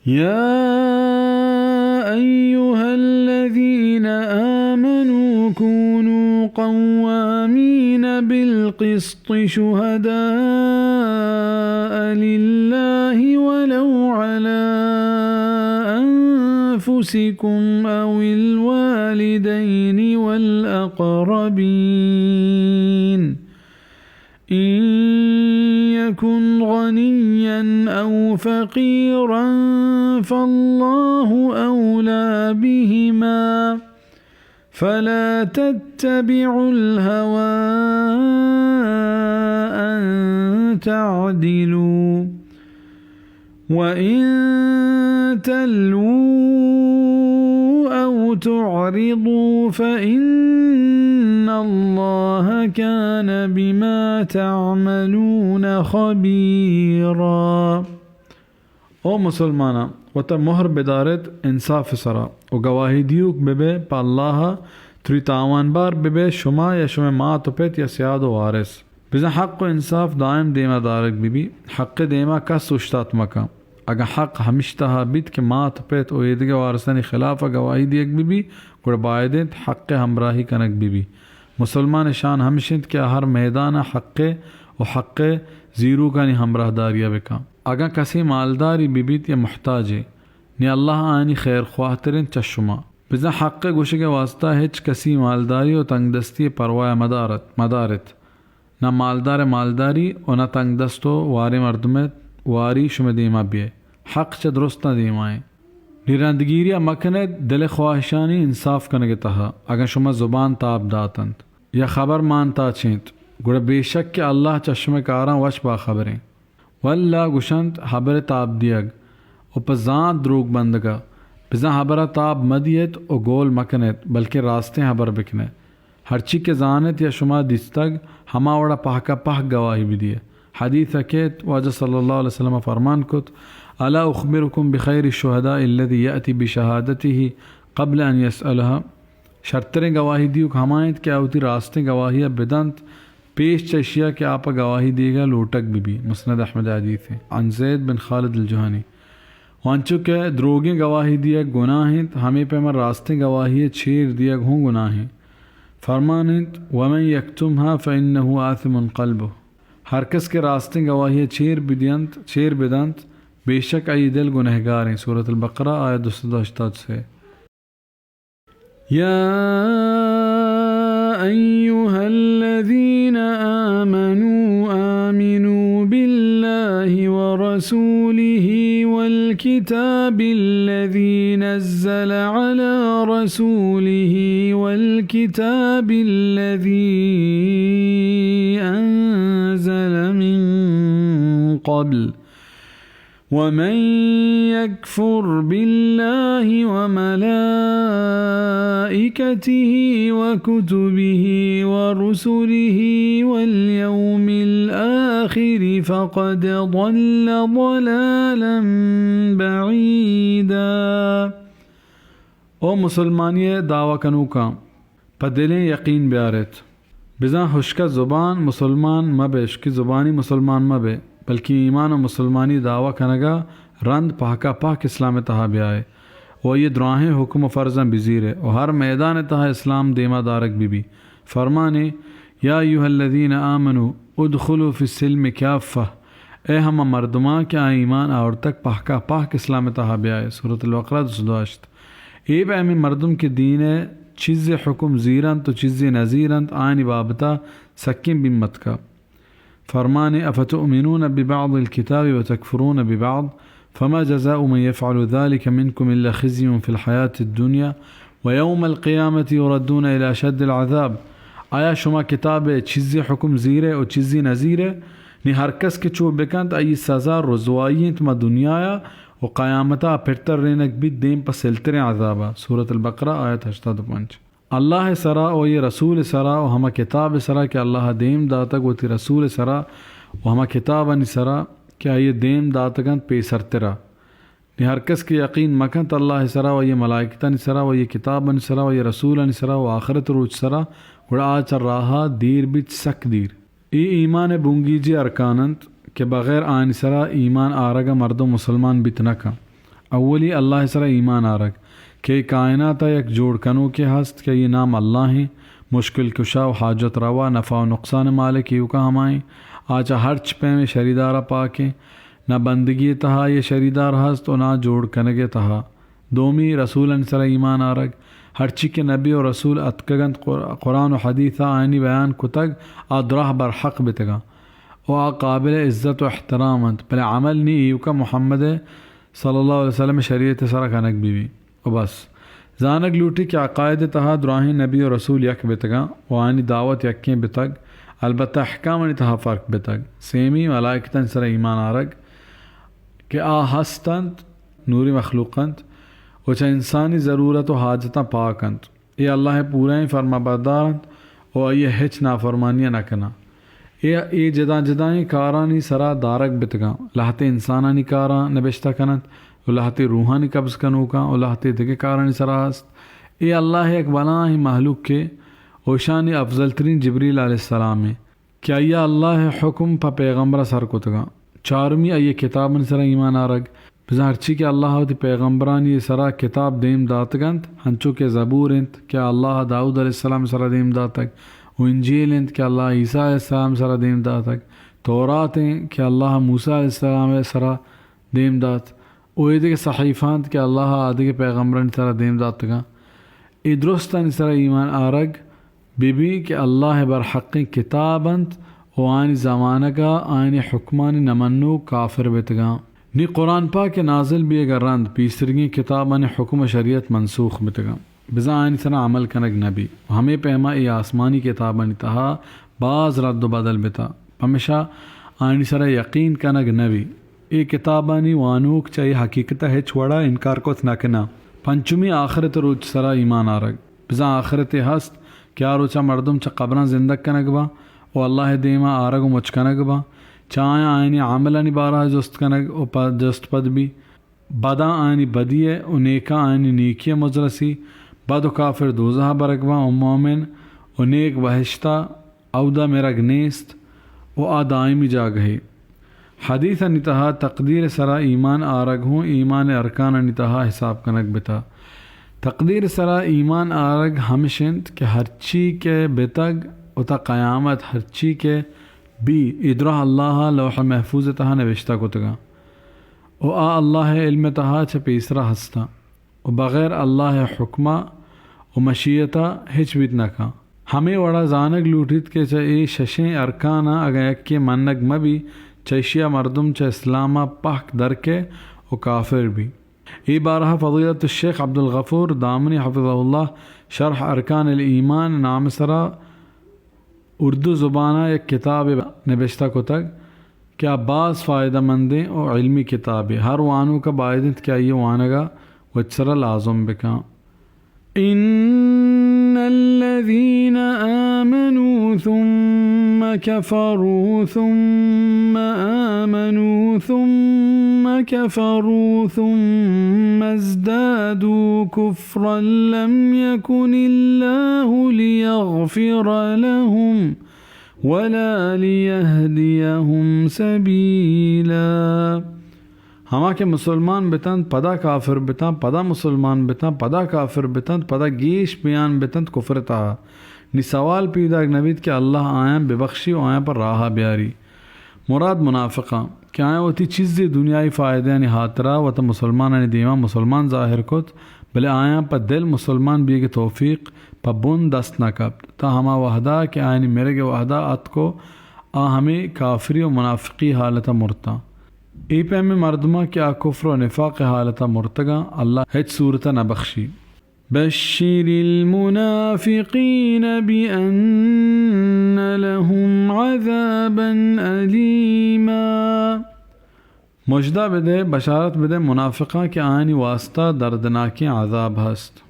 يا أيها الذين آمنوا كونوا قوامين بالقسط شهداء لله ولو على أنفسكم أو الوالدين والأقربين إن يكن غنيا أو فقيرا فالله أولى بهما فلا تتبعوا الهوى أن تعدلوا وإن تلووا أو تعرضوا فإن الله كان بما تعملون خبيرا. او مسلماناں، وتا مہر بدارت انصاف سرا، و گواہی دیوک ببے پہ اللہ ء، تری تاوانبار ببے شما یا شمئے مات و پت یا سیاد و وارث. بزاں حق و انصاف دائم دیما دارگ ببی، حق دیما کس اوشتات مکن. اگاں حق ہمش تہا بیت کہ مات، پت و ایدگہ وارثانی خلافا گواہی دیگ ببی، گڑا باید انت حق ہمراہی کنگ ببی. مسلمان شان ہمش انت کہ آ ہر میدانا حق و حق زیروکانی ہمراہداریا بکن. اگاں کسے مالداری ببیت یا محتاجے، نی اللہ آیانی خیر خواہ تر انت چہ شما. بزاں حق گوشگ واسطہ ہچ کسی مالداری و تنگدستی پرواہ مدارت، مدارت. نہ مالدار مالداری و نہ تنگدست و واریں مردم واری شمئے دیما بیئے. حق چہ درستاں دیما ایں. نی رندگیریا مکنیت دل خواہشانی انصاف کنگ تہا. اگاں شما زبان تاب داتنت یا خبر مان تاچینت، گڑا بے شک کہ اللہ چہ شمئے کاراں وش باخبریں. واللہ گوشنت ہبر تاب دیگ و پہ زانت دروگ بندگا. بزاں ہبرا تاب مدیت و گول مکنیت، بلکیں راستیں ہبر بکنیت. ہرچی کہ زانت یا شما دیستگ، ہما وڑا پہکا پہک گواہی بدیئے. حدیث ء کیت، واجہ صلی اللہ علیہ وسلم فرمان کت، الا اخبرکم بخیر الشہداء الذی یأتی بشہادتہ قبل ان یسألها. شرتریں گواہی دیوک ہما انت کہ آ وتی راستیں گواہی ء بدنت پیش چہ اشیا کہ آ پہ گواہی دیگا لوٹگ ببی. مسند احمد حدیث انت. عن زید بن خالد الجہنی. و انچو کہ دروگیں گواہی دیگ گناہ انت، ہمے پیما راستیں گواہی ء چیر دیگ ہوں گناہ انت. فرمان انت، ومن یکتمها فانه آثم قلبه. ہر کس کہ راستیں گواہی ء چیر بدینت، چیر بدنت، بے شک آئی دل گنہگار انت. سورۃ البقرہ، آیت دو سد و ہشتاد و سے. يا أيها الذين آمنوا آمنوا بالله ورسوله والكتاب الذي نزل على رسوله والكتاب الذي أنزل من قبل ومن يكفر بالله وملائكته وكتبه ورسله واليوم الآخر فقد ضل ضلالا بعيدا. او مسلمانی ء دعوی کنوکاں، پہ دلیں یقین بیارت. بزاں ہشکہ زبان مسلمان مہ بئے، ہشکہ زبانی مسلمان مہ بئے، بلکیں ایمان و مسلمانی دعوی کنگا رند پہکا پہک اسلام ء تہا بیائے و آئی ء دراہیں حکم و فرضاں بزیرے و ہر میدان ء تہا اسلام دیما دارگ بہ بی. فرمانے، یا ایھا الذین آمنوا ادخلوا فی السلم کافہ، اے ہما مردماں کہ آ ایمان آورتگ پہکا پہک اسلام ء تہا بیائے. سورۃ البقرہ دو سد و ہشت. اے بہ ہمے مردم کہ دین ء چیزے حکم زیرنت و چیزے نزیرنت، آیانی بابتا سکیں بیمتکا. فرمانے، افتؤمنون ببعض الکتاب وتکفرون ببعض، فما جزاء من یفعل ذلک منکم الا خزی فی الحیاة الدنیا ویوم القیامة یردون الی اشد العذاب. آیا شما کتاب ء چیزے حکم زیرے و چیزے نزیرے؟ نی ہر کس کہ چو بکنت، آئی سزا رسوائی انت ما دنیایا و قیامتا پرتر رینگ بیت دیم پہ سلتریں عذابا. سورۃ البقرہ، آیت ہشتاد و پنچ. اللہ ء سرا و آئی رسول ء سرا و ہما کتاب ء سرا کہ اللہ ء دیم داتگ، وتی رسول ء سرا و ہما کتابانی سرا کہ آئی ء دیم داتگ انت پیسرترا. نی ہر کس کہ یقین مکنت اللہ ء سرا و آئی ملائکتانی سرا و آئی کتابانی سرا و آئی رسولانی سرا و آخرت روچ سرا، گڑا آ چہ راہا دیر بیت، سک دیر. اے ایمان ء بنگیجی ارکان انت کہ بغیر آیانی سرا ایمان آرگ ء مردم مسلمان بیت نہ کن. اولی، اللہ ءِ سرا ایمان آرگ کہ اے کائنات ءَ یک جوڑ کنوکے ہست کہ آئی ءِ نام اللہ ایں، مشکل کشا و حاجت روا، نفع و نقصان ءِ مالک ایوکا ہما ایں۔ آ چہ ہرچ پیمیں شریدار ءَ پاک ایں، نہ بندگی ءِ تہا آئی ءِ شریدار ہست و نہ جوڑ کنگ ءِ تہا۔ دومی، رسولانی سرا ایمان آرگ، ہرچی کہ نبی و رسول اتکگ انت، قر-، قرآن و حدیث ءَ آیانی بیان کتگ، آ دراہ برحق بیتگاں و آ قابل عزت و احترام انت، بلے عمل نی ایوکا محمد صلی اللہ علیہ وسلم ءِ شریعت ءِ سرا کنگ بہ بی و بس۔ زانگ لوٹی کہ عقائد ءِ تہا دراہیں نبی و رسول یک بیتگاں و آیانی دعوت یکیں بیتگ، البتہ احکامانی تہا فرق بیتگ۔ سیمی، ملائکتانی سرا ایمان آرگ کہ آ ہست انت، نوری مخلوق انت و چہ انسانی ضرورت و حاجتاں پاک انت۔ اے اللہ ءِ پورائیں فرمانبردار انت و آئی ءِ ہچ نافرمانی ءَ نہ کناں۔ اے، اے جدا جدائیں کارانی سرا دارگ بیتگاں۔ لہتے انسانانی کاراں نبشتہ کن انت و لہتے روحانی قبض کنوکاں و لہتے دگہ کارانی سرا ہست۔ اے اللہ ءِ یک بلاہیں مہلوکے و اشانی افضل ترین جبریل علیہ السلام ایں کہ آئی ءَ اللہ ءِ حکم پہ پیغمبر ءَ سر کتگاں۔ چارمی، آئی ءِ کتابانی سرا ایمان آرگ۔ بزاں ہرچی کہ اللہ ءَ وتی پیغمبرانی سرا کتاب دیم داتگ انت، ہنچو کہ زبور انت کہ اللہ ءَ داؤد علیہ السلام ءِ سرا دیم داتگ، و انجیل انت کہ اللہ ءَ عیسیٰ علیہ السلام ءِ سرا دیم داتگ، تورات انت کہ اللہ ءَ موسیٰ علیہ السلام ءِ سرا دیم دات، و اے دگہ صحیفہ انت کہ اللہ ءَ آدگہ پیغمبرانی سرا دیم داتگاں۔ اے درستانی سرا ایمان آرگ بہ بی کہ اللہ ءِ برحقیں کتاب انت و آیانی زمانگ ءَ آیانی حکمانی نہ منوک کافر بیتگاں۔ نی قرآن پاک ءِ نازل بیگ ءَ رند پیسریگیں کتابانی حکم و شریعت منسوخ بیتگاں، بزاں آیانی سرا عمل کنگ نہ بی و ہمے پیما اے آسمانی کتابانی تہا باز رد و بدل بیتہ، پمیشا آیانی سرا یقین کنگ نہ بی۔ اے کتابانی وانوک چہ اے حقیقت ءَ ہچ وڑا انکار کت نہ کناں۔ پنچمی، آخرت ءِ روچ ءِ سرا ایمان آرگ۔ بزاں آخرتے ہست کہ آ روچا مردم چہ قبراں زندگ کنگ باں و اللہ ءِ دیما آرگ و مچ کنگ باں۔ چہ آیاں آیانی عملانی بارہ ءَ جست کنگ و پہ جست پد بی۔ بداں آیانی بدی ءِ و نیکاں آیانی نیکی ءِ مزرسی۔ بد و کافر دوزہ ءَ برگ باں و مومن و نیک بہشت ءَ۔ اودا مرگ نیست و آ دائمی جاگہے۔ حدیثانی تہا تقدیر ءِ سرا ایمان آرگ ہوں ایمان ءِ ارکانانی تہا حساب کنگ بتا۔ تقدیر ءِ سرا ایمان آرگ ہمش انت کہ ہرچی کہ بتگ و تا قیامت ہرچی کہ بی، اے دراہ اللہ ءَ لوح محفوظ ءِ تہا نبشتہ کتگاں و آ اللہ ءِ علم ءِ تہا چہ پیسرا ہستاں۔ و بغیر اللہ ءِ حکم ءَ و مشیت ءَ ہچ بیت نہ کن۔ ہمے وڑا زانگ لوٹیت کہ چہ اے ششیں ارکاناں اگاں یکے منگ مہ بی، چہ ایشی ءَ مردم چہ اسلام ءَ پہک در کئے و کافر بی۔ اے بارہ ءَ فضیلت الشیخ عبدالغفور دامنی حفظہ اللہ شرح ارکان الایمان نام ءِ سرا اردو زبان ءَ یک کتابے نبشتہ کتگ کہ آ باز فائدہ مندیں و علمی کتابے۔ ہر وانوک ءَ باید انت کہ آئی ءِ وانگ ءَ وت سرا لازم بکن۔ إن الذين آمنوا ثم كفروا ثم آمنوا ثم كفروا ثم ازدادوا كفرا لم يكن الله ليغفر لهم ولا ليهديهم سبيلا۔ ہما کہ مسلمان بتنت، پدا کافر بتنت، پدا مسلمان بتنت، پدا کافر بتنت، پدا گیش بیان بتنت کفر ءِ تہا۔ نی سوال پیداک نہ بیت کہ اللہ آیاں ببخشی و آیاں پہ راہ ءَ بیاری۔ مراد منافقاں کہ آیاں وتی چیزے دنیائی فائدہانی ہاترا وتا مسلمانانی دیما مسلمان ظاہر کت، بلے آیاں پہ دل مسلمان بیگ ءِ توفیق پہ بن دست نہ کپت، تا ہما وہدا کہ آیانی مرگ ءِ وہدا اتک و آ ہمے کافری و منافقی حالتا مرتاں۔ اے پیمیں مردماں کہ آ کفر و نفاق ءِ حالتا مرتگاں، اللہ ہچ صورتا نہ بخشی۔ بشر المنافقين بأن لهم عذابا أليما۔ مژدہ بدئے، بشارت بدئے منافقاں کہ آیانی واسطہ دردناکیں عذاب ہست۔